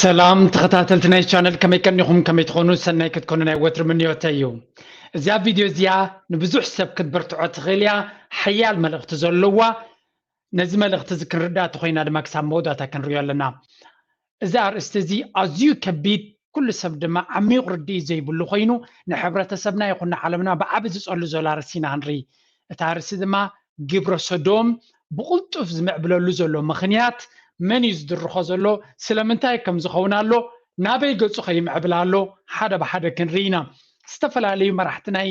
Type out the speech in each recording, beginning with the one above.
ሰላም ተኸታተልቲ ናይ ቻነል፣ ከመይ ቀኒኹም? ከመይ ትኾኑ? ሰናይ ክትኮኑ ናይ ወትሪ ምንዮተይ እዩ። እዚኣ ቪድዮ እዚኣ ንብዙሕ ሰብ ክትበርትዖ ትኽእል እያ። ሓያል መልእኽቲ ዘለዋ። ነዚ መልእኽቲ እዚ ክንርዳእ ተኾይና ድማ ክሳብ መወዳእታ ክንሪኦ ኣለና። እዚ ኣርእስቲ እዚ ኣዝዩ ከቢድ፣ ኩሉ ሰብ ድማ ዓሚቕ ርድኢት ዘይብሉ ኮይኑ፣ ንሕብረተሰብና ይኹን ንዓለምና ብዓቢ ዝጸሉ ዘሎ ኣርእስቲ ኢና ክንርኢ። እቲ ኣርእስቲ ድማ ግብረ ሰዶም ብቕልጡፍ ዝምዕብለሉ ዘሎ ምኽንያት፣ መን እዩ ዝድርኾ ዘሎ፣ ስለምንታይ ከም ዝኸውን ኣሎ፣ ናበይ ገጹ ከይምዕብል ኣሎ፣ ሓደ ብሓደ ክንርኢ ኢና። ዝተፈላለዩ መራሕቲ ናይ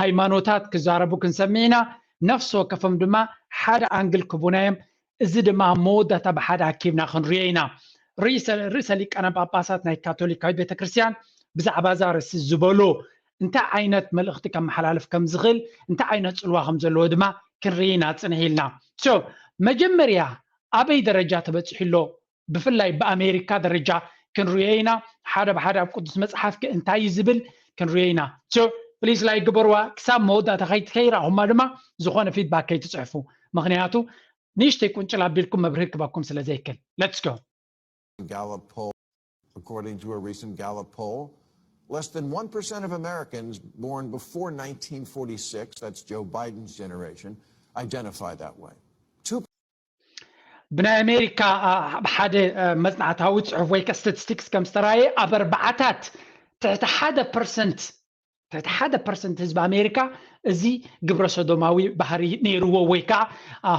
ሃይማኖታት ክዛረቡ ክንሰምዕ ኢና። ነፍሲ ወከፎም ድማ ሓደ ኣንግል ክቡና እዮም። እዚ ድማ ኣብ መወዳእታ ብሓደ ኣኪብና ክንሪኦ ኢና። ርእሰ ርእሰ ሊቃነ ጳጳሳት ናይ ካቶሊካዊት ቤተክርስትያን ብዛዕባ እዛ ርእሲ ዝበሎ እንታይ ዓይነት መልእኽቲ ከመሓላልፍ ከም ዝኽእል፣ እንታይ ዓይነት ጽልዋ ከም ዘለዎ ድማ ክንርኢ ኢና ጽንሕ ኢልና። So መጀመርያ ኣበይ ደረጃ ተበጺሑ ኣሎ፣ ብፍላይ ብኣሜሪካ ደረጃ ክንሪኦ ኢና። ሓደ ብሓደ ኣብ ቅዱስ መጽሓፍኪ እንታይ እዩ ዝብል ክንሪኦ ኢና። So please like ግበርዋ፣ ክሳብ መወዳእታ ከይት- ከይረኣኹማ ድማ ዝኾነ ፊድባክ ከይትጽሕፉ፣ ምኽንያቱ ንእሽተይ ቁንጭል ኣቢልኩም መብርሂ ክበኩም ስለ ዘይክል። Let's go. Gallup poll. According to a recent Gallup poll, less than one percent of Americans born before nineteen forty-six, that's Joe Biden's generation, identify that way. Two ብናይ ኣሜሪካ ኣብ ሓደ መጽናዕታዊ ጽሑፍ ወይ ከ ስታቲስቲክስ ከም ዝተራየ፣ ኣብ ኣርባዓታት ትሕቲ ሓደ ፐርሰንት ትሕቲ ሓደ ፐርሰንት ህዝቢ ኣሜሪካ እዚ ግብረ ሰዶማዊ ባህሪ ነይርዎ ወይ ከዓ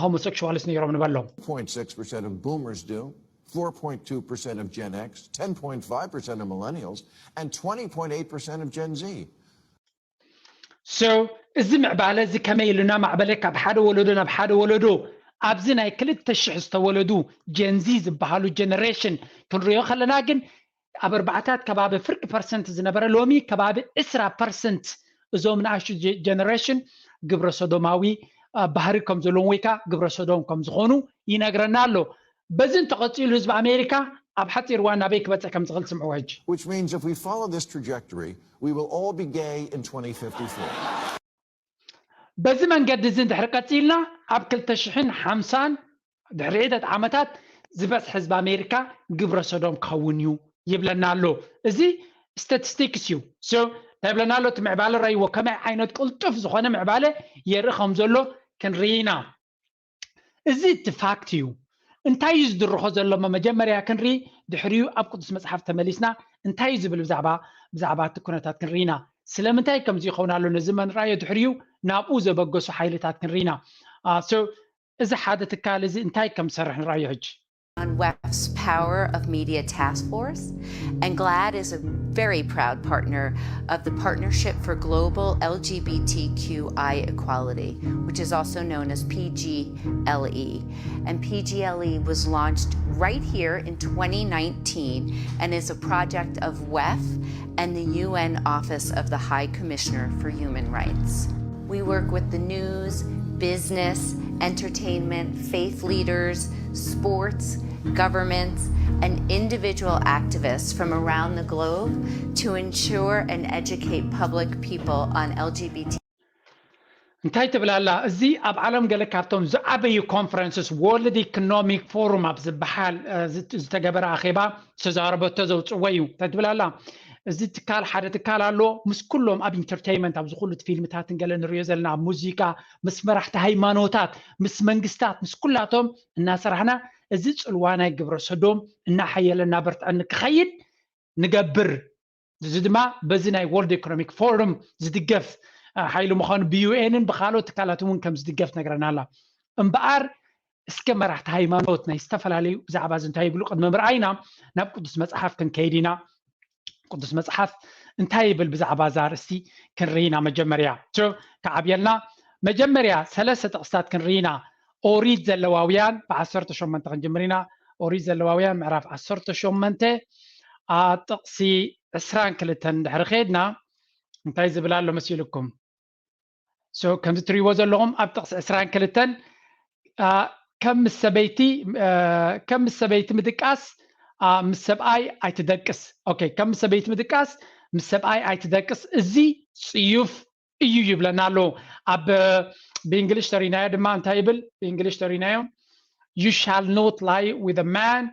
ሆሞሴክሹዋልስ ነይሮም ንበሎም። Point six percent of boomers do, four point two percent of Gen X, ten point five percent of millennials, and twenty point eight percent of Gen Z. So እዚ ምዕባለ እዚ ከመይ ኢሉና ማዕበለ ካብ ሓደ ወለዶ ናብ ሓደ ወለዶ ኣብዚ ናይ ክልተ ሽሕ ዝተወለዱ ጀንዚ ዝበሃሉ ጀነሬሽን ክንሪኦ ከለና ግን ኣብ ኣርባዕታት ከባቢ ፍርቂ ፐርሰንት ዝነበረ ሎሚ ከባቢ ዕስራ ፐርሰንት እዞም ንኣሽቱ ጀነሬሽን ግብረ ሰዶማዊ ባህሪ ከም ዘለዎም ወይ ከዓ ግብረ ሰዶም ከም ዝኾኑ ይነግረና ኣሎ። በዚ እንተቐፂሉ ህዝቢ ኣሜሪካ ኣብ ሓፂር እዋን ናበይ ክበፅሕ ከም ዝኽእል ስምዕዎ ሕጂ። Which means if we follow this trajectory, we will all be gay in twenty fifty-four. በዚ መንገዲ እዚ እንድሕር ቀፂልና ኣብ ክልተ ሽሕን ሓምሳን ድሕሪ ዒደት ዓመታት ዝበፅሕ ህዝቢ ኣሜሪካ ግብረ ሰዶም ክኸውን እዩ ይብለና ኣሎ። እዚ ስታቲስቲክስ እዩ። So እንታይ ይብለና ኣሎ? እቲ ምዕባለ ረይዎ ከመይ ዓይነት ቅልጡፍ ዝኾነ ምዕባለ የርኢ ከም ዘሎ ክንርኢ ኢና። እዚ እቲ ፋክት እዩ። እንታይ እዩ ዝድርኾ ዘሎ? መጀመርያ ክንርኢ፣ ድሕሪኡ ኣብ ቅዱስ መጽሓፍ ተመሊስና እንታይ እዩ ዝብል ብዛዕባ ብዛዕባ እቲ ኩነታት ክንርኢ ኢና። ስለምንታይ ከምዚ ይኸውን ኣሎ? ነዚ መንራዮ ድሕሪኡ ናብኡ ዘበገሱ ሓይልታት ክንርኢ ኢና። So እዚ ሓደ ትካል እዚ እንታይ ከም ዝሰርሕ ንራዮ ሕጂ። On WEF's Power of Media Task Force, and GLAAD is a very proud partner of the Partnership for Global LGBTQI Equality, which is also known as PGLE. And PGLE was launched right here in twenty nineteen and is a project of WEF and the U N Office of the High Commissioner for Human Rights. We work with the news, business, entertainment, faith leaders, sports, governments, and individual activists from around the globe to ensure and educate public people on LGBT. እንታይ ትብል ኣላ? እዚ ኣብ ዓለም ገለ ካብቶም ዝዓበዩ ኮንፈረንስስ፣ ወርልድ ኢኮኖሚክ ፎሩም ኣብ ዝበሃል ዝተገበረ ኣኼባ ዝተዛረበቶ ዘውፅዎ እዩ። እንታይ ትብል ኣላ? እዚ ትካል ሓደ ትካል ኣሎ፣ ምስ ኩሎም ኣብ ኢንተርቴይንመንት፣ ኣብዚ ኩሉ ፊልምታትን ገለ ንሪኦ ዘለና፣ ኣብ ሙዚቃ፣ ምስ መራሕቲ ሃይማኖታት፣ ምስ መንግስታት፣ ምስ ኩላቶም እናሰራሕና እዚ ፅልዋ ናይ ግብረ ሰዶም እናሓየለ እናበርትዐ ንክኸይድ ንገብር። እዚ ድማ በዚ ናይ ወርልድ ኢኮኖሚክ ፎረም ዝድገፍ ሓይሊ ምዃኑ ብዩኤንን ብካልኦት ትካላት እውን ከም ዝድገፍ ነግረና ኣላ። እምበኣር እስከ መራሕቲ ሃይማኖት ናይ ዝተፈላለዩ ብዛዕባ እዚ እንታይ ይብሉ ቅድሚ ምርኣይና ናብ ቅዱስ መፅሓፍ ክንከይድ ኢና። ቅዱስ መፅሓፍ እንታይ ይብል ብዛዕባ እዛ ኣርእስቲ ክንርኢ ኢና። መጀመርያ ክዓብየልና መጀመርያ ሰለስተ ጥቕስታት ክንርኢ ኢና። ኦሪት ዘለዋውያን ብዓሰርተ ሸሞንተ ክንጅምር ኢና። ኦሪት ዘለዋውያን ምዕራፍ ዓሰርተ ሸሞንተ ኣብ ጥቕሲ ዕስራን ክልተን እንድሕሪ ከድና እንታይ ዝብል ኣሎ መሲልኩም? ከምዚ ትሪእዎ ዘለኹም ኣብ ጥቕሲ ዕስራን ክልተን ከም ምስ ሰበይቲ ከም ምስ ሰበይቲ ምድቃስ ምስ ሰብኣይ ኣይትደቅስ። ኦኬ፣ ከም ምስ ሰበይቲ ምድቃስ ምስ ሰብኣይ ኣይትደቅስ፣ እዚ ጽዩፍ እዩ ይብለና ኣሎ። ኣብ ብእንግሊሽ ተሪናዮ ድማ እንታይ ይብል? ብእንግሊሽ ተሪናዮ you shall not lie with a man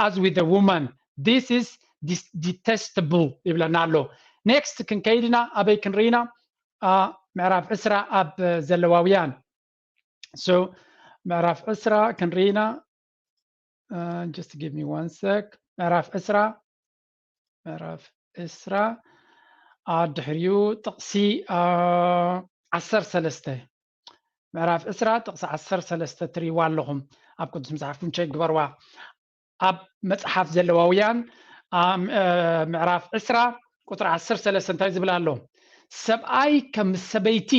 as with a woman, this is detestable ይብለና ኣሎ። Next ክንከይድና ኣበይ ክንርኢና? ምዕራፍ ዕስራ ኣብ ዘለዋውያን። So ምዕራፍ ዕስራ ክንርኢና። Just give me one sec. ምዕራፍ ዕስራ ምዕራፍ ዕስራ ድሕሪኡ ጥቕሲ ዓሰርተ ሰለስተ ምዕራፍ ዕስራ ጥቕሲ ዓሰርተ ሰለስተ ትርእይዋ ኣለኹም። ኣብ ቅዱስ መጽሓፍኩም ቸክ ግበርዋ። ኣብ መጽሓፍ ዘለዋውያን ምዕራፍ ዕስራ ቁጽሪ ዓሰርተ ሰለስተ እንታይ ዝብል ኣሎ? ሰብኣይ ከም ሰበይቲ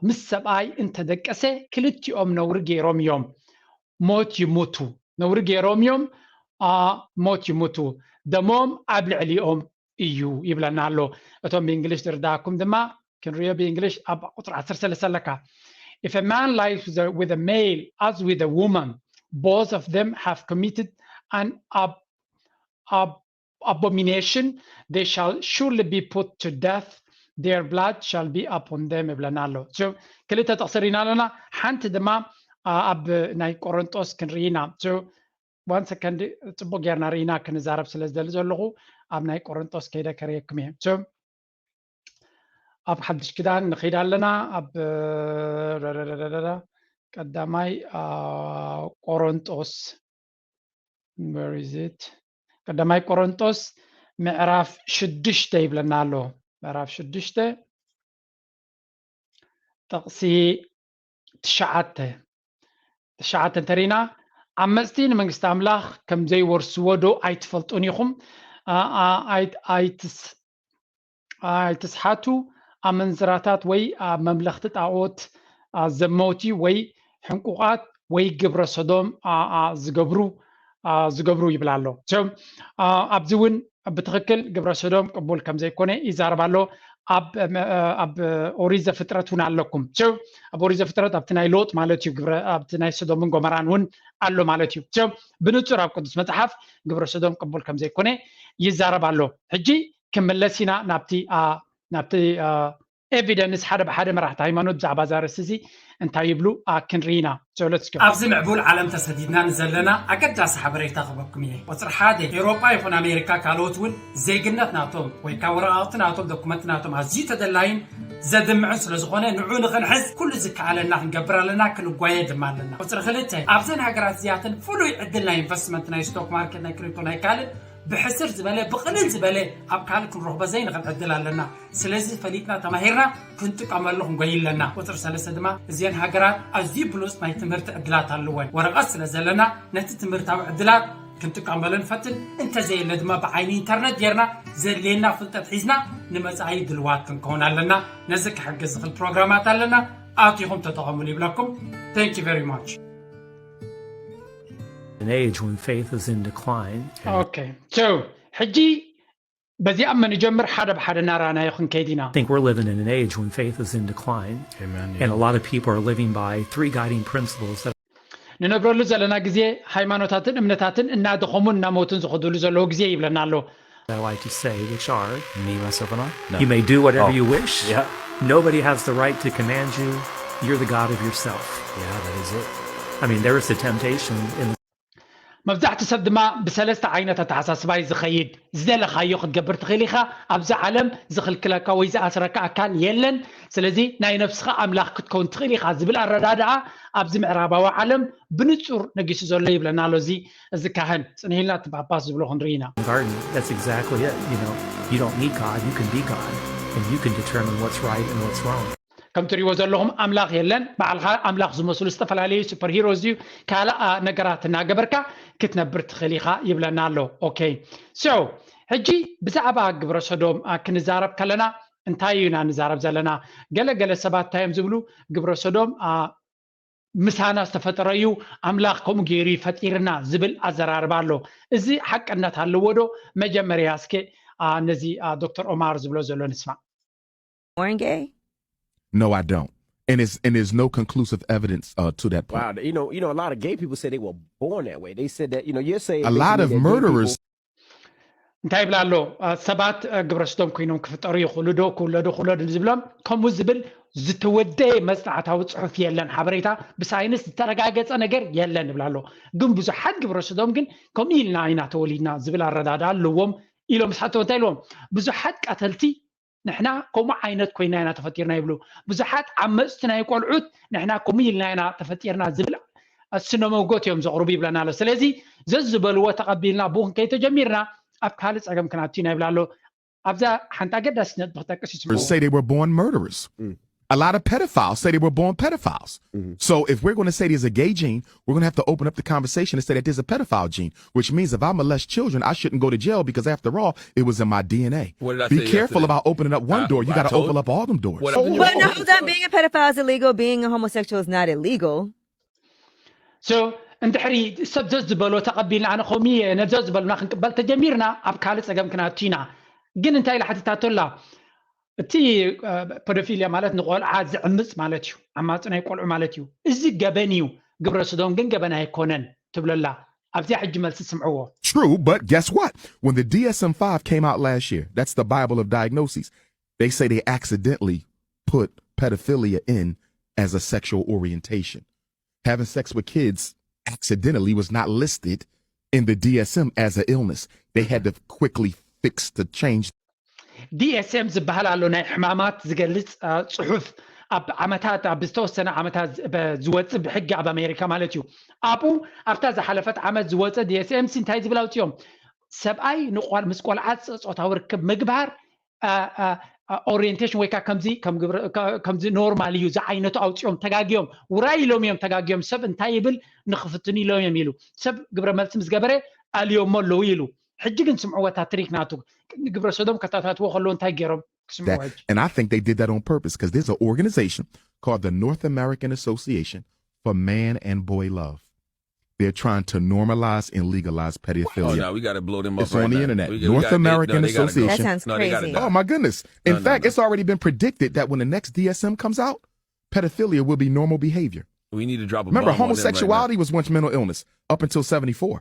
ምስ ሰብኣይ እንተደቀሰ ክልቲኦም ነውሪ ገይሮም እዮም፣ ሞት ይሙቱ። ነውሪ ገይሮም እዮም፣ ሞት ይሙቱ፣ ደሞም ኣብ ልዕሊኦም እዩ ይብለና ኣሎ። እቶም ብእንግሊሽ ዝርዳእኩም ድማ ክንሪኦ ብእንግሊሽ ኣብ ቁፅሪ ዓሰርተ ሰለስተ ኣለካ። If a man lies with a, with a male as with a woman, both of them have committed an ab, ab, abomination, they shall surely be put to death, their blood shall be upon them ይብለና ኣሎ። ክልተ ጥቕሲ ርኢና ኣለና። ሓንቲ ድማ ኣብ ናይ ቆሮንጦስ ክንርኢ ኢና። One second፣ ፅቡቅ ጌርና ርኢና ክንዛረብ ስለ ዝደሊ ዘለኹ ኣብ ናይ ቆሮንጦስ ከይደ ከርእየኩም እየ። ኣብ ሓድሽ ኪዳን ንኸይድ ኣለና። ኣብ ቀዳማይ ቆሮንጦስ፣ where is it? ቀዳማይ ቆሮንጦስ ምዕራፍ ሽዱሽተ ይብለና ኣሎ። ምዕራፍ ሽዱሽተ ጥቕሲ ትሽዓተ ትሽዓተ እንተሪና፣ ዓመፅቲ ንመንግስቲ ኣምላኽ ከም ዘይወርስዎ ዶ ኣይትፈልጡን ኢኹም? ኣይትስሓቱ፣ ኣመንዝራታት ወይ መምለኽቲ ጣዖት፣ ዘመውቲ ወይ ሕንቁቓት ወይ ግብረ ሰዶም ዝገብሩ ዝገብሩ ይብል ኣሎ። ኣብዚ እውን ብትኽክል ግብረ ሰዶም ቅቡል ከም ዘይኮነ ይዛረብ ኣሎ። ኣብ ኦሪት ዘፍጥረት እውን ኣለኩም። ኣብ ኦሪት ዘፍጥረት ኣብቲ ናይ ሎጥ ማለት እዩ፣ ኣብቲ ናይ ሰዶምን ጎመራን እውን ኣሎ ማለት እዩ። ብንጹር ኣብ ቅዱስ መጽሓፍ ግብረ ሰዶም ቅቡል ከም ዘይኮነ ይዛረብ ኣሎ። ሕጂ ክምለስ ኢና ናብቲ ናብቲ ኤቪደንስ ሓደ ብሓደ መራሕቲ ሃይማኖት ብዛዕባ እዛ ርእሲ እዚ እንታይ ይብሉ ክንርኢ ኢና። ኣብዚ ምዕቡል ዓለም ተሰዲድና ንዘለና ኣገዳሲ ሓበሬታ ክበኩም እየ። ቁፅሪ ሓደ፣ ኤውሮጳ ይኹን ኣሜሪካ ካልኦት እውን ዜግነት ናቶም ወይ ከዓ ወረቃቕቲ ናቶም ዶኩመንት ናቶም ኣዝዩ ተደላይን ዘድምዕን ስለዝኾነ ንዑ ንኽንሕዝ ኩሉ ዝከኣለና ክንገብር ኣለና፣ ክንጓየ ድማ ኣለና። ቁፅሪ ክልተ፣ ኣብዘን ሃገራት እዚኣተን ፍሉይ ዕድል ናይ ኢንቨስትመንት ናይ ስቶክ ማርኬት ናይ ክሪፕቶ ናይ ካልእ ብሕስር ዝበለ ብቕልል ዝበለ ኣብ ካልእ ክንረኽቦ ዘይንኽእል ዕድል ኣለና። ስለዚ ፈሊጥና ተማሂርና ክንጥቀመሉ ክንጎይ ኣለና። ቁፅሪ ሰለስተ ድማ እዚአን ሃገራት ኣዝዩ ብሉፅ ናይ ትምህርቲ ዕድላት ኣለወን። ወረቐት ስለ ዘለና ነቲ ትምህርታዊ ዕድላት ክንጥቀመሉ ንፈትን፣ እንተዘየለ ድማ ብዓይኒ ኢንተርነት ጌርና ዘድልየና ፍልጠት ሒዝና ንመፃኢ ድልዋት ክንከውን ኣለና። ነዚ ክሕግዝ ዝኽእል ፕሮግራማት ኣለና፣ ኣቲኹም ተጠቐሙሉ ይብለኩም። Thank you very much። An age when faith is in decline. Okay. So ሕጂ በዚኣ መን ጀምር ሓደ ብሓደ እናራናዮ ክንከይድ ኢና። I think we're living in an age when faith is in decline. Amen. And a lot of people are living by three guiding principles that ንነብረሉ ዘለና ግዜ ሃይማኖታትን እምነታትን እናደኸሙን እናሞቱን ዝኸዱሉ ዘለዉ ግዜ ይብለና ኣሎ። I like to say, which are Me, myself, and I. No. You may do whatever Oh. you wish. Yeah. Nobody has the right to command you. You're the God of yourself. Yeah, that is it. I mean, there is a temptation in መብዛሕትኡ ሰብ ድማ ብሰለስተ ዓይነት ኣተሓሳስባ እዩ ዝኸይድ። ዝደለኻዮ ክትገብር ትኽእል ኢኻ። ኣብዚ ዓለም ዝኽልክለካ ወይ ዝኣስረካ ኣካል የለን። ስለዚ ናይ ነብስኻ ኣምላኽ ክትከውን ትኽእል ኢኻ ዝብል ኣረዳድኣ ኣብዚ ምዕራባዊ ዓለም ብንጹር ነጊሱ ዘሎ ይብለና ኣሎ። እዚ እዚ ካህን ጽንሂልና እቲ ጳጳስ ዝብሎ ክንርኢ ኢና። garden. That's exactly it. You know, you don't need God. You can be God, and you can determine what's right and what's wrong. ከም ትሪእዎ ዘለኹም ኣምላኽ የለን። ባዕልኻ ኣምላኽ ዝመስሉ ዝተፈላለዩ ሱፐር ሂሮስ እዩ ካልእ ነገራት እናገበርካ ክትነብር ትኽእል ኢኻ ይብለና ኣሎ። ኦኬ። So ሕጂ ብዛዕባ ግብረ ሰዶም ክንዛረብ ከለና እንታይ ኢና ንዛረብ ዘለና? ገለ ገለ ሰባት እንታይ እዮም ዝብሉ? ግብረ ሰዶም ምሳና ዝተፈጠረ እዩ፣ ኣምላኽ ከምኡ ገይሩ እዩ ፈጢርና ዝብል ኣዘራርባ ኣሎ። እዚ ሓቅነት ኣለዎ ዶ? መጀመርያ እስከ ነዚ ዶክተር ኦማር ዝብሎ ዘሎ ንስማዕ። Born gay? No, I don't. And it's and there's no conclusive evidence uh, to that point. Wow, you know, you know, a lot of gay people say they were born that way. They said that, you know, you're saying A that lot you of mean that gay murderers people- እንታይ ይብላ ኣሎ? ሰባት ግብረ ሰዶም ኮይኖም ክፍጠሩ ይኽእሉ ዶ ክውለዱ ይኽእሉ ዶ ንዝብሎም ከምኡ ዝብል ዝተወደየ መፅናዕታዊ ፅሑፍ የለን፣ ሓበሬታ ብሳይንስ ዝተረጋገፀ ነገር የለን ይብል ኣሎ። ግን ብዙሓት ግብረ ሰዶም ግን ከምኡ ኢልና ኢና ተወሊድና ዝብል ኣረዳዳ ኣለዎም ኢሎም ዝሓተው እንታይ ኢልዎም? ብዙሓት ቀተልቲ ንሕና ከምኡ ዓይነት ኮይና ኢና ተፈጢርና ይብሉ። ብዙሓት ዓመፅቲ ናይ ቆልዑት ንሕና ከምኡ ኢልና ኢና ተፈጢርና ዝብል ስነ መጎት እዮም ዘቕርቡ ይብለና ኣሎ። ስለዚ ዘዝበልዎ ተቐቢልና ብኡ ክንከይድ ተጀሚርና ኣብ ካልእ ፀገም ክንኣቱ ኢና ይብል ኣሎ። ኣብዛ ሓንቲ ኣገዳሲ ነጥቢ ክጠቅስ ይስምዑ። Say they were born murderers. A lot of pedophiles say they were born pedophiles. So if we're going to say there's a gay gene, we're going to have to open up the conversation and say that there's a pedophile gene, which means if I molest children, I shouldn't go to jail because after all, it was in my D N A. What did I Be tell you careful yesterday? about opening up one I- door. You I got to told- open up all them doors. What I- But no, hold on. Being a pedophile is illegal. Being a homosexual is not illegal. So እንድሕሪ ሰብ ዘዝበሎ ተቐቢልና ኣነ ከምኡ እየ ነዘ ዝበሉና ክንቅበል ተጀሚርና ኣብ ካልእ ፀገም ክንኣቱ ኢና። ግን እንታይ ኢላ ሓቲታቶ ኣላ? እቲ ፐዶፊልያ ማለት ንቆልዓ ዝዕምፅ ማለት እዩ፣ ዓማፂ ናይ ቆልዑ ማለት እዩ። እዚ ገበን እዩ፣ ግብረ ሰዶም ግን ገበን ኣይኮነን ትብለላ። ኣብዚኣ ሕጂ መልሲ ስምዕዎ። True, but guess what? When the D S M five came out last year, that's the Bible of diagnoses, they say they accidentally put pedophilia in as a sexual orientation. Having sex with kids accidentally was not listed in the D S M as an illness. They had to quickly fix to change. ዲኤስኤም ዝበሃል ኣሎ ናይ ሕማማት ዝገልፅ ፅሑፍ ኣብ ዓመታት ኣብ ዝተወሰነ ዓመታት ዝወፅእ ብሕጊ ኣብ ኣሜሪካ ማለት እዩ። ኣብኡ ኣብታ ዝሓለፈት ዓመት ዝወፀ ዲኤስኤም ሲ እንታይ ዝብል ኣውፅኦም? ሰብኣይ ምስ ቆልዓ ፆታዊ ርክብ ምግባር ኦሪንቴሽን ወይ ከዓ ከምዚ ኖርማል እዩ ዝዓይነቱ ኣውፅኦም ተጋጊዮም ውራይ ኢሎም እዮም ተጋጊዮም ሰብ እንታይ ይብል ንክፍትኑ ኢሎም እዮም ኢሉ ሰብ ግብረ መልሲ ምስ ገበረ ኣልዮሞ ኣለዉ ኢሉ። ሕጂ ግን ስምዕዎ እታ ትሪክ ናቱ ግብረ ሰዶም ከታታትዎ ከለዉ እንታይ ገይሮም ክስምዕዎ ሕጂ። And I think they did that on purpose because there's an organization called the North American Association for Man and Boy Love. They're trying to normalize and legalize pedophilia. Oh, no, we got to blow them up. It's right on the now. internet. We, we North gotta- they- American no, they gotta go. Association. That sounds No, they gotta crazy. die. Oh my goodness. In No, no, fact, no. It's already been predicted that when the next D S M comes out, pedophilia will be normal behavior. We need to drop a Remember, bomb on them right now. Homosexuality was once mental illness up until seventy-four.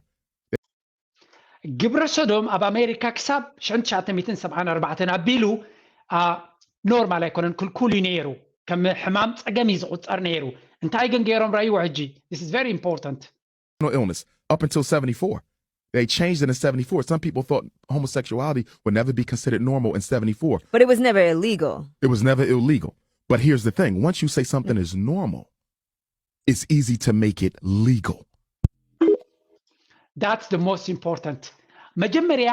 ግብረ ሰዶም ኣብ ኣሜሪካ ክሳብ ሽሕን ትሽዓተ ሚእትን ሰብዓን ኣርባዕተን ኣቢሉ ኖርማል ኣይኮነን፣ ክልኩል እዩ ነይሩ፣ ከም ሕማም ፀገም እዩ ዝቁፀር ነይሩ። እንታይ ግን ገይሮም? ረእይዎ ሕጂ። This is very important. Mental illness up until seventy-four. They changed it in seventy-four. Some people thought homosexuality would never be considered normal in seventy-four. But it was never illegal. It was never illegal. But here's the thing, once you say something is normal, it's easy to make it legal. That's the most important. መጀመርያ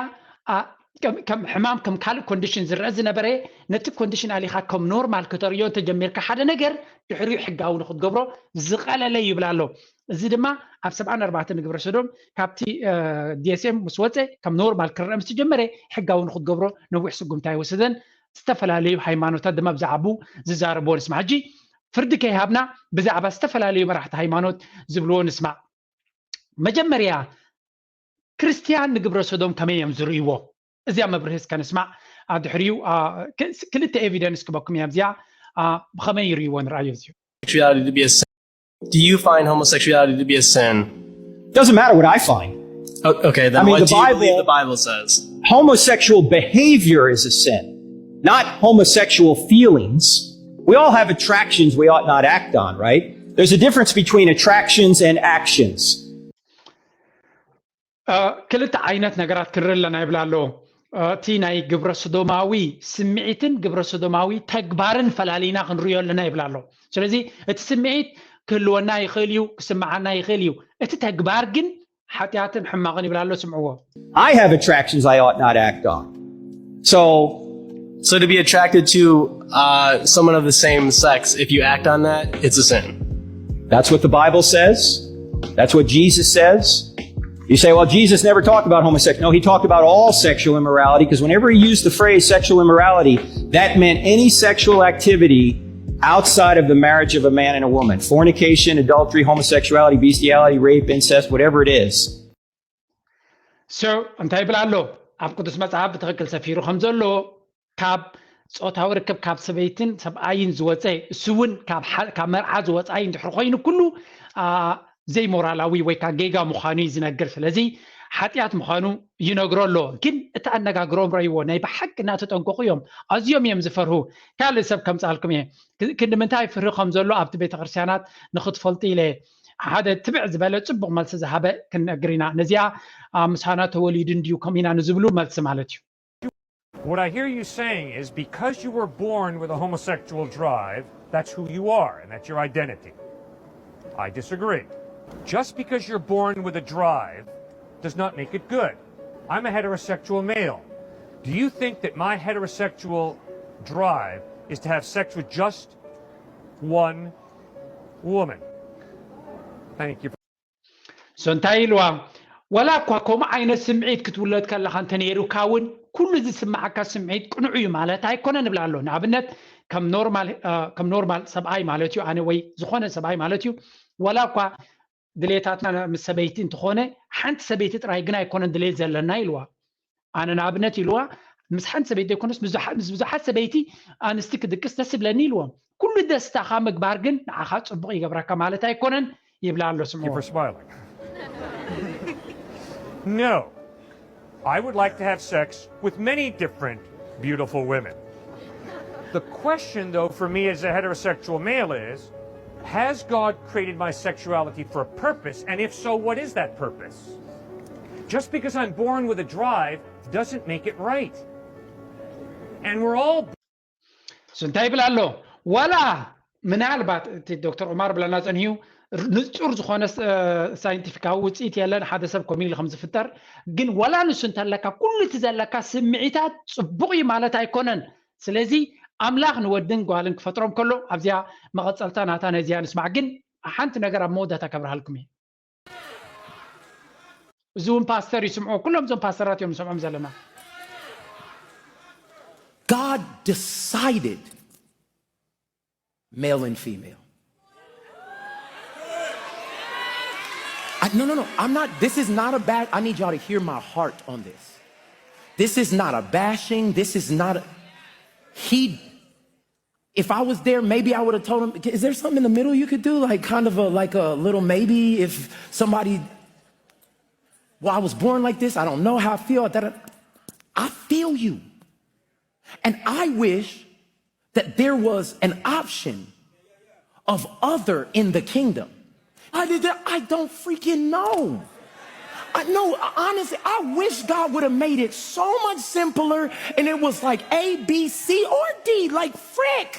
ከም ሕማም ከም ካልእ ኮንዲሽን ዝረአ ዝነበረ ነቲ ኮንዲሽን ኣሊኻ ከም ኖርማል ከተርእዮ እንተጀሚርካ ሓደ ነገር ድሕሪኡ ሕጋዊ ንክትገብሮ ዝቐለለ ይብል ኣሎ። እዚ ድማ ኣብ ሰብዓን ኣርባዕተን ግብረ ሰዶም ካብቲ ዲኤስኤም ምስ ወፀ ከም ኖርማል ክረአ ምስ ጀመረ ሕጋዊ ንክትገብሮ ነዊሕ ስጉምቲ ኣይወሰደን። ዝተፈላለዩ ሃይማኖታት ድማ ብዛዕባኡ ዝዛረብዎ ንስማዕ። ሕጂ ፍርዲ ከይሃብና ብዛዕባ ዝተፈላለዩ መራሕቲ ሃይማኖት ዝብልዎ ንስማዕ። መጀመርያ ክርስትያን ንግብረ ሰዶም ከመይ እዮም ዝርእይዎ? እዚኣ መብርሂ እስከ ንስማዕ። ድሕሪኡ ክልተ ኤቪደንስ ክበኩም እያ እዚኣ ብኸመይ ይርእይዎ ንርኣዮ። እዚኡ Do you find homosexuality to be a sin? Doesn't matter what I find. Okay, then I mean, what the do you believe Bible- the Bible says? Homosexual behavior is a sin, not homosexual feelings. We all have attractions we ought not act on, right? There's a difference between attractions and actions. ክልተ ዓይነት ነገራት ክንርኢ ኣለና ይብል ኣሎ። እቲ ናይ ግብረ ሰዶማዊ ስምዒትን ግብረ ሰዶማዊ ተግባርን ፈላሊና ክንሪኦ ኣለና ይብል ኣሎ። ስለዚ እቲ ስምዒት ክህልወና ይኽእል እዩ፣ ክስምዓና ይኽእል እዩ። እቲ ተግባር ግን ሓጢኣትን ሕማቕን ይብል ኣሎ። ስምዕዎ። I have attractions I ought not act on. So So to be attracted to uh, someone of the same sex, if you act on that, it's a sin. That's what the Bible says. That's what Jesus says. You say, well, Jesus never talked about homosexuality. No, he talked about all sexual immorality because whenever he used the phrase sexual immorality, that meant any sexual activity outside of the marriage of a man and a woman. Fornication, adultery, homosexuality, bestiality, rape, incest, whatever it is. So እንታይ ይብል ኣሎ? ኣብ ቅዱስ መጽሓፍ ብትኽክል ሰፊሩ ከም ዘሎ ካብ ጾታዊ ርክብ ካብ ሰበይትን ሰብኣይን ዝወፀ እሱ እውን ካብ መርዓ ዝወፃ እዩ እንድሕር ኮይኑ ኩሉ ዘይሞራላዊ ወይ ከዓ ጌጋ ምዃኑ እዩ ዝነግር። ስለዚ ሓጢኣት ምዃኑ ይነግሮ ኣሎ። ግን እቲ ኣነጋግሮም ረእይዎ፣ ናይ ብሓቂ እናተጠንቀቑ እዮም። ኣዝዮም እዮም ዝፈርሁ። ካልእ ሰብ ከምጽኣልኩም እየ። ክ-፣ ክንዲ ምንታይ ፍርሂ ከም ዘሎ ኣብቲ ቤተክርስትያናት ንኽትፈልጡ ኢለ። ሓደ ትብዕ ዝበለ ጽቡቕ መልሲ ዝሃበ ክንነግር ኢና። ነዚኣ፣ አ፣ ምሳና ተወሊዱ እንድዩ ከምኡ ኢና ንዝብሉ መልሲ ማለት እዩ። What I hear you saying is because you were born with a homosexual drive, that's who you are and that's your identity. I disagree. Just because you're born with a drive does not make it good. I'm a heterosexual male. Do you think that my heterosexual drive is to have sex with just one woman? Thank you. So እንታይ ኢልዋ? ወላ እኳ ከምኡ ዓይነት ስምዒት ክትውለድ ከለኻ እንተነይሩካ እውን፣ ኩሉ ዝስምዓካ ስምዒት ቅኑዕ እዩ ማለት ኣይኮነን እብላ ኣሎ። ንኣብነት ከም ኖርማል፣ እ፣ ከም ኖርማል ሰብኣይ ማለት እዩ፣ ኣነ ወይ ዝኾነ ሰብኣይ ማለት እዩ። ወላ እኳ ድሌታትና ምስ ሰበይቲ እንተኾነ፣ ሓንቲ ሰበይቲ ጥራይ ግን ኣይኮነን ድሌት ዘለና ኢልዋ። ኣነ ንኣብነት ኢልዋ፣ ምስ ሓንቲ ሰበይቲ ዘይኮነስ ምስ ብዙሓ-፣ ምስ ብዙሓት ሰበይቲ ኣንስቲ ክድቅስ ደስ ይብለኒ ኢልዎም። ኩሉ ደስታኻ ምግባር ግን ንዓኻ ጽቡቕ ይገብረካ ማለት ኣይኮነን ይብላ ኣሎ። Thank you ስምዖን። for smiling. No. I would like to have sex with many different beautiful women. The question, though, for me as a heterosexual male is, has God created my sexuality for a purpose? And if so, what is that purpose? Just because I'm born with a drive doesn't make it right. And we're all እሱ እንታይ ይብል ኣሎ? ዋላ ምናልባት እቲ ዶክተር ዑማር ብለና ጸኒሑ፣ ንጹር ዝኾነ ስ-፣ ሳይንቲፊካዊ ውጽኢት የለን ሓደ ሰብ ከምኡ ኢሉ ከም ዝፍጠር። ግን ዋላ ንሱ እንተለካ፣ ኩሉ እቲ ዘለካ ስምዒታት ጽቡቕ እዩ ማለት ኣይኮነን። ስለዚ ኣምላኽ ንወድን ጓልን ክፈጥሮም ከሎ፣ ኣብዚኣ መቐጸልታ ናታ ነዚኣ ንስማዕ። ግን ሓንቲ ነገር ኣብ መወዳእታ ከብርሃልኩም እየ። እዚ እውን ፓስተር ይስምዖ፣ ኩሎም እዞም ፓስተራት እዮም ንሰምዖም ዘለና። God decided male and female. I, no, no, no. I'm not. This is not a bad. I need y'all to hear my heart on this. This is not a bashing. This is not a. He. If I was there, maybe I would have told him. Is there something in the middle you could do, like kind of a like a little maybe? If somebody. Well, I was born like this. I don't know how I feel. Da, da, da. I feel you. And I wish that there was an option of other in the kingdom. I, did- I don't freaking know. I know, honestly, I wish God would have made it so much simpler and it was like A, B, C, or D, like frick.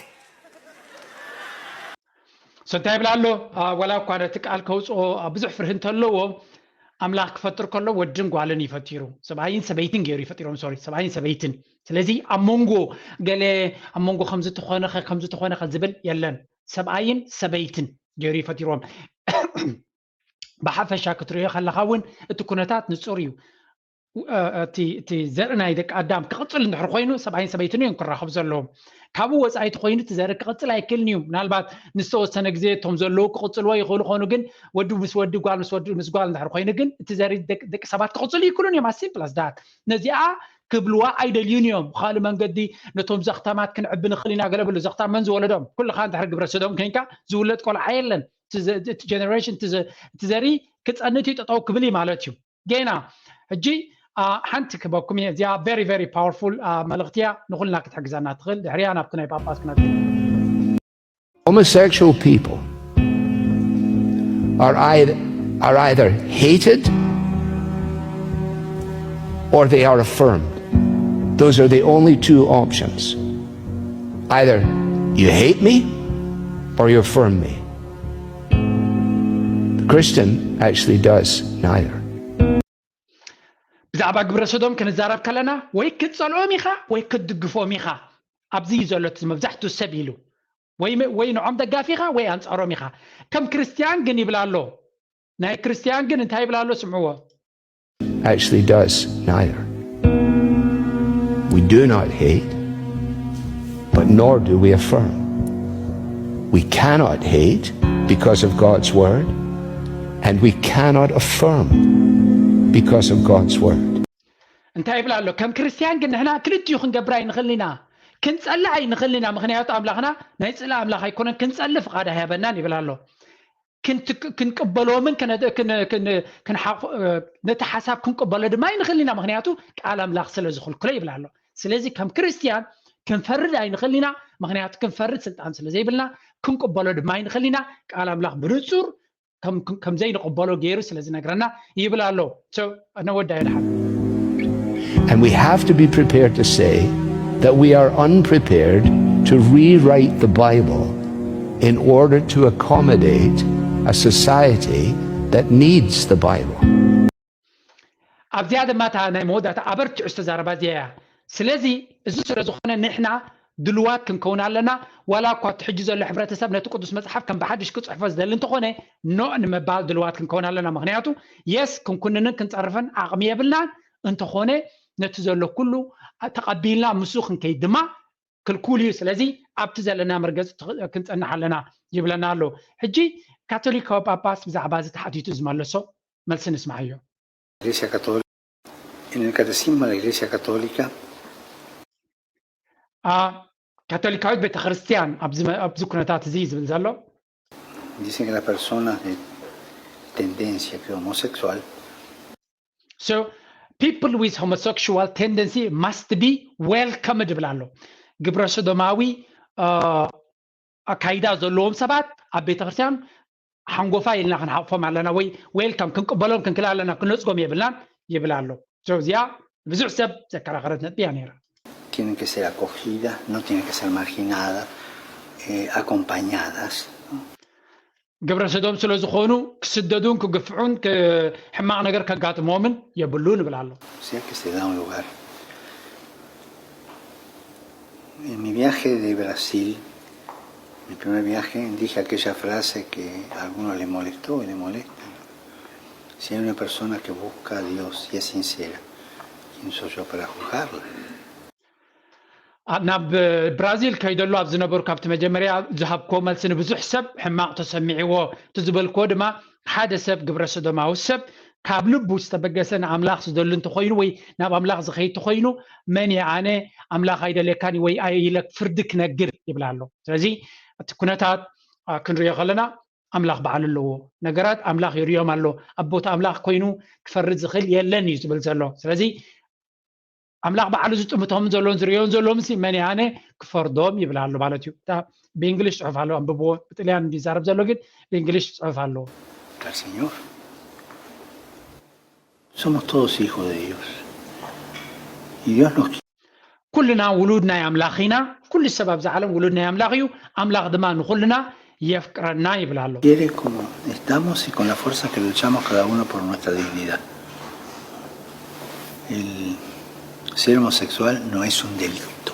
So እንታይ ይብል ኣሎ? አ፣ ዋላ እኳ ነቲ ቃል ከውፅኦ፣ አ፣ ብዙሕ ፍርሂ እንተለዎ፣ ኣምላኽ ክፈጥር ከሎ ወድን ጓልን እዩ ፈጢሩ። ሰብኣይን ሰበይትን ገይሩ እዩ ፈጢሮም። ሶሪ፣ ሰብኣይን ሰበይትን። ስለዚ ኣብ መንጎ ገለ፣ ኣብ መንጎ ከምዚ ተኾነ ኸ፣ ከምዚ ተኾነ ኸ ዝብል የለን። ሰብኣይን ሰበይትን ገይሩ እዩ ፈጢሮም። ብሓፈሻ ክትርእዮ ከለኻ እውን እቲ ኩነታት ንጹር እዩ። እ፣ እቲ፣ እቲ ዘርኢ ናይ ደቂ ኣዳም ክቕጽል እንድሕር ኮይኑ፣ ሰብኣይን ሰበይትን እዮም ክራኸቡ ዘለዎም። ካብኡ ወጻኢ ተኾይኑ እቲ ዘርኢ ክቕጽል ኣይክእልን እዩ። ምናልባት ንዝተወሰነ ግዜ እቶም ዘለዉ ክቕጽልዎ ይኽእሉ ኾኑ፣ ግን ወዲ ምስ ወዲ፣ ጓል ምስ ወዲ፣ ምስ ጓል እንድሕር ኮይኑ ግን፣ እቲ ዘርኢ ደቂ፣ ደቂ ሰባት ክቕጽሉ ይክእሉን እዮም። As simple as that። ነዚኣ ክብልዋ ኣይደልዩን እዮም። ብኻልእ መንገዲ ነቶም ዘኽታማት ክንዕቢ ንኽእል ኢና ገለ ብሉ። ዘኽታም መን ዝወለዶም? ኩልኻ እንድሕር ግብረ ሰዶም ኮይንካ ዝውለድ ቆልዓ የለን። እቲ ዘ-፣ እቲ ጀነሬሽን፣ እቲ ዘ-፣ እቲ ዘርኢ ክጸንት እዩ፣ ጠጠው ክብል እዩ ማለት እዩ። ጌና ሕጂ፣ አ፣ ሓንቲ ክበኩም እየ። እዚኣ very, very powerful፣ አ፣ መልእኽቲ እያ። ንኹልና ክትሕግዘና ትኽእል። ድሕሪያ ናብቲ ናይ ጳጳስ ክነብር። Homosexual people are either, are either hated or they are affirmed. Those are the only two options. Either you hate me or you affirm me. The Christian actually does neither. ብዛዕባ ግብረ ሰዶም ክንዛረብ ከለና ወይ ክትጸልኦም ኢኻ ወይ ክትድግፎም ኢኻ። ኣብዚ እዩ ዘሎ እቲ መብዛሕትኡ ሰብ ኢሉ። ወይ መ-፣ ወይ ንዖም ደጋፊ ኢኻ ወይ ኣንጻሮም ኢኻ። ከም ክርስትያን ግን ይብል ኣሎ። ናይ ክርስትያን ግን እንታይ ይብል ኣሎ? ስምዕዎ። Actually does neither. We do not hate, but nor do we affirm. We cannot hate because of God's word, and we cannot affirm because of God's word. እንታይ ይብል ኣሎ? ከም ክርስትያን ግን ንሕና ክልቲኡ ክንገብር ኣይንኽእልን ኢና። ክንጸልእ ኣይንኽእልን ኢና። ምኽንያቱ ኣምላኽና ናይ ጽልኢ ኣምላኽ ኣይኮነን። ክንጸልእ ፍቓድ ኣይሃበናን ይብል ኣሎ። ክንትክ- ክንቅበሎምን ከነ- ክን- ክን- ክንሓ- ነቲ ሓሳብ ክንቅበሎ ድማ ኣይንኽእል ኢና፣ ምክንያቱ ቃል ኣምላኽ ስለ ዝኽልክሎ ይብል ኣሎ። ስለዚ ከም ክርስትያን ክንፈርድ ኣይንኽእል ኢና፣ ምክንያቱ ክንፈርድ ስልጣን ስለ ዘይብልና፣ ክንቅበሎ ድማ ኣይንኽእል ኢና። ቃል ኣምላኽ ብንጹር ከም ከም ዘይንቕበሎ ገይሩ ስለ ዝነግረና ይብል ኣሎ። So ነወዳይ ድሓን And we have to be prepared to say that we are unprepared to rewrite the Bible in order to accommodate a society that needs the Bible. ኣብዚኣ ድማ እታ ናይ መወዳእታ ኣበርቲዑ ዝተዛረባ እዚኣ እያ። ስለዚ እዚ ስለ ዝኾነ ንሕና ድልዋት ክንከውን ኣለና። ዋላ እኳ እቲ ሕጂ ዘሎ ሕብረተሰብ ነቲ ቅዱስ መጽሓፍ ከም ብሓድሽ ክጽሕፎ ዝደሊ እንተኾነ ኖእ ንምባል ድልዋት ክንከውን ኣለና። ምክንያቱ የስ ክንኩንንን ክንጸርፍን ዓቕሚ የብልናን፣ እንተኾነ ነቲ ዘሎ ኩሉ ተቐቢልና ምስኡ ክንከይድ ድማ ክልኩል እዩ። ስለዚ ኣብቲ ዘለና መርገፂ ክንፀንሕ ኣለና ይብለና ኣሎ። ሕጂ ካቶሊካዊ ጳጳስ ብዛዕባ እዚ ተሓቲቱ ዝመለሶ መልሲ ንስምዓዮ። Iglesia Católica, en el Catecismo de la Iglesia Católica, ካቶሊካዊት ቤተክርስትያን ኣብዚ ኩነታት እዚ ዝብል ዘሎ dice que las personas de tendencia que homosexual So people with homosexual tendency must be welcomed ይብል ኣሎ። ግብረ ሰዶማዊ ኣካይዳ ዘለዎም ሰባት ኣብ ቤተክርስትያን ሓንጎፋ ኢልና ክንሓቕፎም ኣለና ወይ ዌልካም ክንቅበሎም ክንክል ኣለና፣ ክነፅጎም የብልናን ይብል ኣሎ። እዚኣ ብዙሕ ሰብ ዘከራኸረት ነጥቢ እያ ነይራ። Tienen que ser acogidas, no tienen que ser marginadas, eh, acompañadas. ¿No? ግብረ ሰዶም ስለ ዝኾኑ ክስደዱን ክግፍዑን ሕማቕ ነገር ከጋጥሞምን የብሉን ይብል ኣሎ። O sea que se da un lugar. En mi viaje de Brasil, mi primer viaje, dije aquella frase que a algunos les molestó y les molesta. Si hay una persona que busca a Dios y es sincera, ¿quién soy yo para juzgarla? ናብ ብራዚል ከይደሉ ኣብ ዝነበሩ ካብቲ መጀመርያ ዝሃብኮ መልሲ ንብዙሕ ሰብ ሕማቕ ተሰሚዕዎ። እቲ ዝበልክዎ ድማ ሓደ ሰብ ግብረ ሰዶማዊ ሰብ ካብ ልቡ ዝተበገሰ ንኣምላኽ ዝደሉ እንተኮይኑ ወይ ናብ ኣምላኽ ዝኸይድ ተኮይኑ መን እየ ኣነ ኣምላኽ ኣይደልየካን ወይ ኣየ ኢለ ፍርዲ ክነግር ይብል ኣሎ። ስለዚ እቲ ኩነታት ክንሪኦ ከለና ኣምላኽ በዓሉ ኣለዎ። ነገራት ኣምላኽ ይርእዮም ኣሎ። ኣብ ቦታ ኣምላኽ ኮይኑ ክፈርድ ዝኽእል የለን እዩ ዝብል ዘሎ። ስለዚ ኣምላኽ ባዕሉ ዝጥምቶም ዘሎን ዝርእዮን ዘሎምሲ መን እየ ኣነ ክፈርዶም ይብል ኣሎ ማለት እዩ። እታ ብእንግሊሽ ፅሑፍ ኣሎ፣ ኣንብብዎ። ብጥልያን እንዲ ይዛረብ ዘሎ ግን ብእንግሊሽ ፅሑፍ ኣለዎ። Al Señor. Somos todos hijos de Dios. Y Dios nos ኩልና ውሉድ ናይ ኣምላኽ ኢና። ኩሉ ሰብ ኣብዚ ዓለም ውሉድ ናይ ኣምላኽ እዩ። ኣምላኽ ድማ ንኩልና የፍቅረና ይብል ኣሎ። Quiere como estamos y con la fuerza que luchamos cada uno por nuestra dignidad. El ser homosexual no es un delito.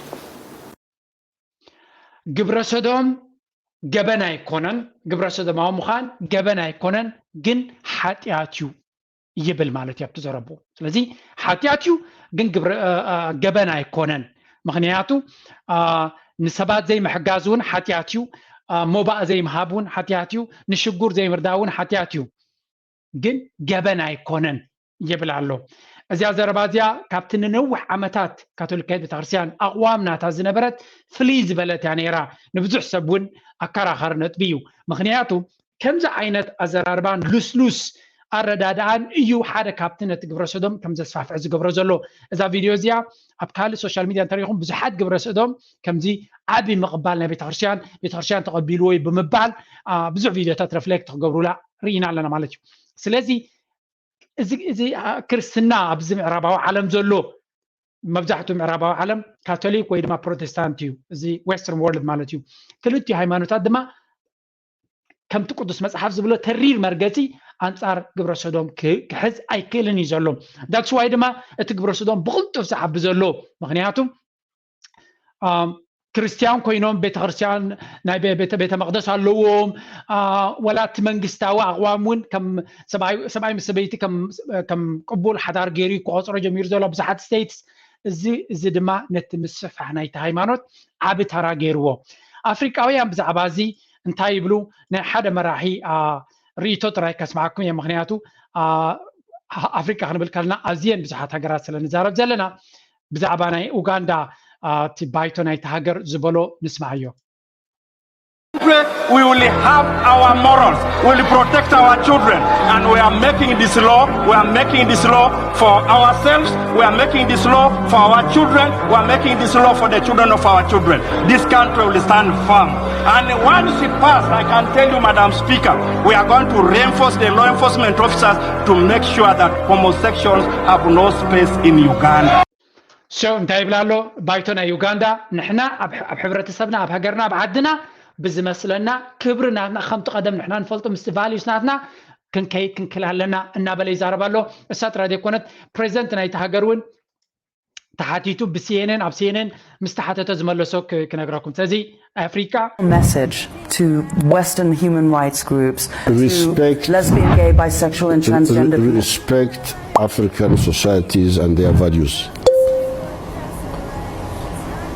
ግብረ ሰዶም ገበን ኣይኮነን። ግብረ ሰዶማዊ ምዃን ገበን ኣይኮነን፣ ግን ሓጢኣት እዩ ይብል ማለት እዩ ኣብቲ ዘረቡ። ስለዚ ሓጢኣት እዩ፣ ግን ግብረ ገበን ኣይኮነን። ምክንያቱ ንሰባት ዘይምሕጋዝ እውን ሓጢኣት እዩ። ሞባእ ዘይምሃብ እውን ሓጢኣት እዩ። ንሽጉር ዘይምርዳእ እውን ሓጢኣት እዩ፣ ግን ገበን ኣይኮነን ይብል ኣሎ። እዚኣ ዘረባ እዚኣ ካብቲ ንነዊሕ ዓመታት ካቶሊካዊት ቤተክርስትያን ኣቕዋም ናታ ዝነበረት ፍልይ ዝበለት እያ ነይራ። ንብዙሕ ሰብ እውን ኣከራኻሪ ነጥቢ እዩ። ምክንያቱ ከምዚ ዓይነት ኣዘራርባን ልስሉስ ኣረዳድኣን እዩ ሓደ ካብቲ ነቲ ግብረ ሰዶም ከም ዘስፋፍዐ ዝገብሮ ዘሎ። እዛ ቪድዮ እዚኣ ኣብ ካልእ ሶሻል ሚድያ እንተሪኢኹም ብዙሓት ግብረ ሰዶም ከምዚ ዓቢ ምቕባል ናይ ቤተክርስትያን፣ ቤተክርስትያን ተቐቢልዎ እዩ ብምባል ብዙሕ ቪድዮታት ረፍሌክት ክገብሩላ ርኢና ኣለና ማለት እዩ። ስለዚ እዚ ክርስትና ኣብዚ ምዕራባዊ ዓለም ዘሎ መብዛሕትኡ ምዕራባዊ ዓለም ካቶሊክ ወይ ድማ ፕሮቴስታንት እዩ፣ እዚ ዌስተርን ወርልድ ማለት እዩ። ክልቲኡ ሃይማኖታት ድማ ከምቲ ቅዱስ መፅሓፍ ዝብሎ ተሪር መርገፂ ኣንፃር ግብረ ሰዶም ክሕዝ ኣይክእልን እዩ ዘሎ። ዳትስ ዋይ ድማ እቲ ግብረ ሰዶም ብቕልጡፍ ዝዓቢ ዘሎ። ምክንያቱ ክርስትያን ኮይኖም ቤተክርስትያን ናይ ቤተ መቅደስ ኣለዎም። ወላ እቲ መንግስታዊ ኣቕዋም እውን ከም ሰብኣይ ምስ ሰበይቲ ከም ቅቡል ሓዳር ገይሩ ክቆፅሮ ጀሚሩ ዘሎ ብዙሓት ስቴትስ። እዚ እዚ ድማ ነቲ ምስፍሕፋሕ ናይቲ ሃይማኖት ዓቢ ተራ ገይርዎ። ኣፍሪቃውያን ብዛዕባ እዚ እንታይ ይብሉ? ናይ ሓደ መራሒ ርእይቶ ጥራይ ከስምዓኩም እየ። ምክንያቱ ኣፍሪቃ ክንብል ከለና ኣዝየን ብዙሓት ሃገራት ስለ ንዛረብ ዘለና ብዛዕባ ናይ ኡጋንዳ እቲ ባይቶ ናይቲ ሃገር ዝበሎ ንስምዓዮ። We will have our morals, we will protect our children, and we are making this law, we are making this law for ourselves, we are making this law for our children, we are making this law for the children of our children. This country will stand firm. And once it passed, I can tell you, Madam Speaker, we are going to reinforce the law enforcement officers to make sure that homosexuals have no space in Uganda. ሸው እንታይ ይብላ ኣሎ ባይቶ ናይ ዩጋንዳ? ንሕና ኣብ ኣብ ሕብረተሰብና፣ ኣብ ሃገርና፣ ኣብ ዓድና ብዝመስለና ክብሪ ናትና ከምቲ ቀደም ንሕና ንፈልጦ ምስቲ ቫልዩስ ናትና ክንከይድ ክንክል ኣለና እናበለ ይዛረብ ኣሎ። እሳ ጥራይ ዘይኮነት ፕሬዚደንት ናይቲ ሃገር እውን ተሓቲቱ ብሲኤንኤን ኣብ ሲኤንኤን ምስ ተሓተተ ዝመለሶ ክ- ክነግረኩም። ስለዚ ኣፍሪካ message to Western human rights groups, Respect- to lesbian, gay, bisexual, and transgender people. Respect African societies and their values.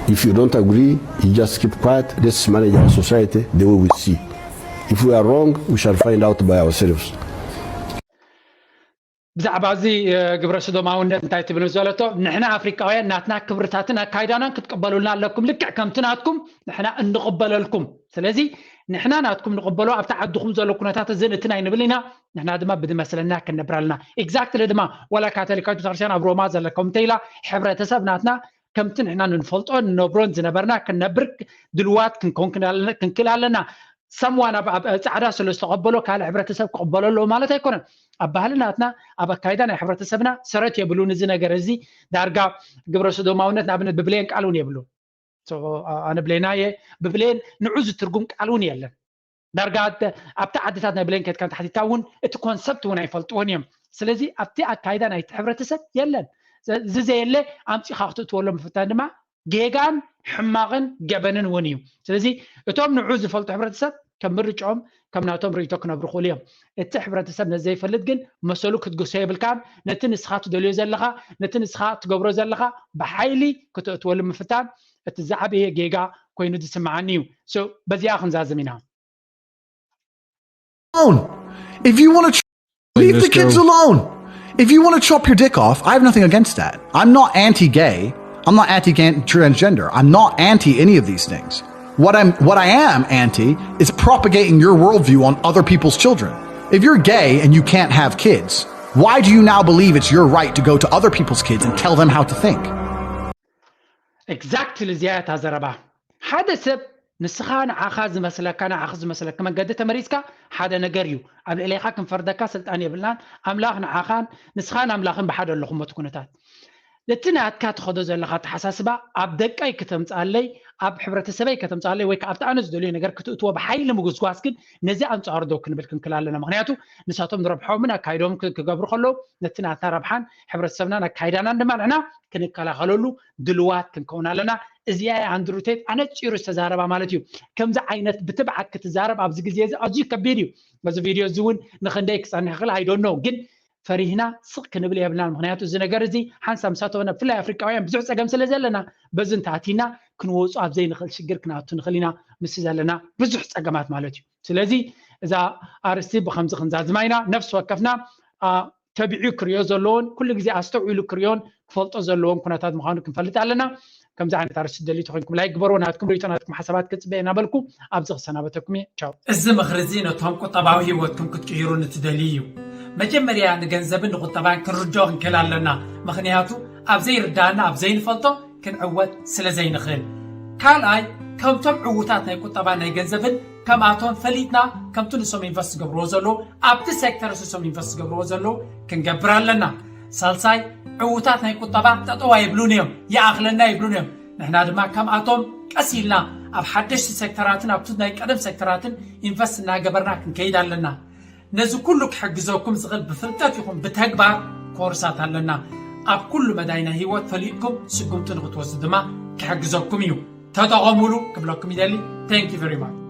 If you don't agree, you just keep quiet. Let's manage our society the way we see. If we are wrong, we shall find out by ourselves. ብዛዕባ እዚ ግብረ ሰዶማውነት እንታይ ትብል ዘለቶ? ንሕና ኣፍሪቃውያን ናትና ክብርታትን ኣካይዳናን ክትቅበሉልና ኣለኩም። ልክዕ ከምቲ ናትኩም ንሕና እንቕበለልኩም። ስለዚ ንሕና ናትኩም ንቕበሎ፣ ኣብቲ ዓድኹም ዘሎ ኩነታት እዝን እትን ኣይንብል ኢና። ንሕና ድማ ብዝመስለና ክንነብር ኣለና። ኤግዛክትሊ ድማ ዋላ ካቶሊካዊት ቤተክርስትያን ኣብ ሮማ ዘለኩም እንተ ኢላ፣ ሕብረተሰብ ናትና ከምቲ ንሕና ንፈልጦ ንነብሮን ዝነበርና ክንነብር ድልዋት ክንከውን ክንክል ኣለና። ሰምዋን ኣብ ፃዕዳ ስለ ዝተቐበሎ ካልእ ሕብረተሰብ ክቕበሎ ኣለዎ ማለት ኣይኮነን። ኣብ ባህሊ ናትና፣ ኣብ ኣካይዳ ናይ ሕብረተሰብና ሰረት የብሉን። እዚ ነገር እዚ ዳርጋ ግብረ ሰዶማውነት ንኣብነት ብብሌን ቃል እውን የብሉን። ኣነ ብሌና እየ፣ ብብሌን ንዑ ዝትርጉም ቃል እውን የለን። ዳርጋ ኣብቲ ዓድታት ናይ ብሌን ከድካ ተሓቲታ እውን እቲ ኮንሰፕት እውን ኣይፈልጥዎን እዮም። ስለዚ ኣብቲ ኣካይዳ ናይቲ ሕብረተሰብ የለን። እዚ ዘየለ ኣምፂኻ ክትእትወሎ ምፍታን ድማ ጌጋን ሕማቕን ገበንን እውን እዩ። ስለዚ እቶም ንዑ ዝፈልጡ ሕብረተሰብ ከም ምርጫኦም ከም ናቶም ርእይቶ ክነብሩ ክእሉ እዮም። እቲ ሕብረተሰብ ነዚ ዘይፈልጥ ግን መሰሉ ክትግሶ የብልካን። ነቲ ንስኻ ትደልዮ ዘለኻ፣ ነቲ ንስኻ ትገብሮ ዘለኻ ብሓይሊ ክትእትወሉ ምፍታን እቲ ዝዓበየ ጌጋ ኮይኑ ዝስምዓኒ እዩ። በዚኣ ክንዛዝም ኢና። If you want to leave the kids alone, if you want to chop your dick off, I have nothing against that. I'm not anti-gay. I'm not anti-transgender. I'm not anti any of these things. What I'm what I am anti is propagating your worldview on other people's children. If you're gay and you can't have kids, why do you now believe it's your right to go to other people's kids and tell them how to think? Exactly እዚኣ እታ ዘረባ። ሓደ ሰብ ንስኻ ንዓኻ ዝመስለካ ንዓኺ ዝመስለኪ መንገዲ ተመሪፅካ ሓደ ነገር እዩ። ኣብ ልዕሌኻ ክንፈርደካ ስልጣን የብልናን። ኣምላኽ ንዓኻን ንስኻን ኣምላኽን ብሓደ ኣለኹም በቲ ኩነታት። እቲ ናትካ ትኸዶ ዘለኻ ኣተሓሳስባ ኣብ ደቀይ ክተምፅኣለይ፣ ኣብ ሕብረተሰበይ ከተምፅኣለይ ወይ ከዓ ኣብቲ ኣነ ዝደልዮ ነገር ክትእትዎ ብሓይሊ ምጉስጓስ ግን ነዚ ኣንፃሩ ደው ክንብል ክንክል ኣለና። ምክንያቱ ንሳቶም ንረብሖምን ኣካይዶምን ክገብሩ ከለዉ ነቲ ናትና ረብሓን ሕብረተሰብናን ኣካይዳናን ድማ ንሕና ክንከላኸለሉ ድልዋት ክንከውን ኣለና። እዚኣ ኣንድሩ ቴት ኣነፂሩ ዝተዛረባ ማለት እዩ። ከምዚ ዓይነት ብትብዓት ክትዛረብ ኣብዚ ግዜ እዚ ኣዝዩ ከቢድ እዩ። በዚ ቪድዮ እዚ እውን ንክንደይ ክፀንሕ ይኽእል ኣይዶኖ፣ ግን ፈሪህና ስቕ ክንብል የብልናን። ምክንያቱ እዚ ነገር እዚ ሓንሳብ ምሳተወነ ብፍላይ ኣፍሪቃውያን ብዙሕ ፀገም ስለ ዘለና በዚ እንተኣቲና ክንወፁ ኣብ ዘይንኽእል ሽግር ክንኣቱ ንኽእል ኢና። ምስ ዘለና ብዙሕ ፀገማት ማለት እዩ። ስለዚ እዛ ኣርስቲ ብከምዚ ክንዛዝማ ኢና። ነፍሲ ወከፍና ተቢዑ ክሪኦ ዘለዎን ኩሉ ግዜ ኣስተውዒሉ ክሪኦን ክፈልጦ ዘለዎን ኩነታት ምዃኑ ክንፈልጥ ኣለና። ከምዚ ዓይነት ኣርስቲ ደልዩ ተኮይንኩም ላይክ ግበርዎ። ናትኩም ርእይቶ ናትኩም ሓሳባት ክፅበ እናበልኩ ኣብዚ ክሰናበተኩም እየ። ቻው። እዚ ምኽሪ እዚ ነቶም ቁጠባዊ ህይወትኩም ክትቅይሩ ንትደልዩ እዩ። መጀመርያ ንገንዘብን ንቁጠባን ክንርድኦ ክንክእል ኣለና። ምኽንያቱ ኣብ ዘይርዳእና ኣብ ዘይንፈልጦ ክንዕወት ስለ ዘይንኽእል። ካልኣይ ከምቶም ዕዉታት ናይ ቁጠባን ናይ ገንዘብን ከምኣቶም ፈሊጥና ከምቲ ንሶም ኢንቨስት ዝገብርዎ ዘለዉ ኣብቲ ሴክተር ንሶም ኢንቨስት ዝገብርዎ ዘለዉ ክንገብር ኣለና። ሳልሳይ ዕዉታት ናይ ቁጠባ ጠጠው ኣይብሉን እዮም፣ ይኣኽለና ይብሉን እዮም። ንሕና ድማ ከምኣቶም ቀስ ኢልና ኣብ ሓደሽቲ ሴክተራትን ኣብቲ ናይ ቀደም ሴክተራትን ኢንቨስት እናገበርና ክንከይድ ኣለና። ነዚ ኩሉ ክሕግዘኩም ዝኽእል ብፍልጠት ይኹን ብተግባር ኮርሳት ኣለና። ኣብ ኩሉ መዳይ ናይ ህይወት ፈሊጥኩም ስጉምቲ ንክትወስዱ ድማ ክሕግዘኩም እዩ። ተጠቐሙሉ ክብለኩም ይደሊ። Thank you very much።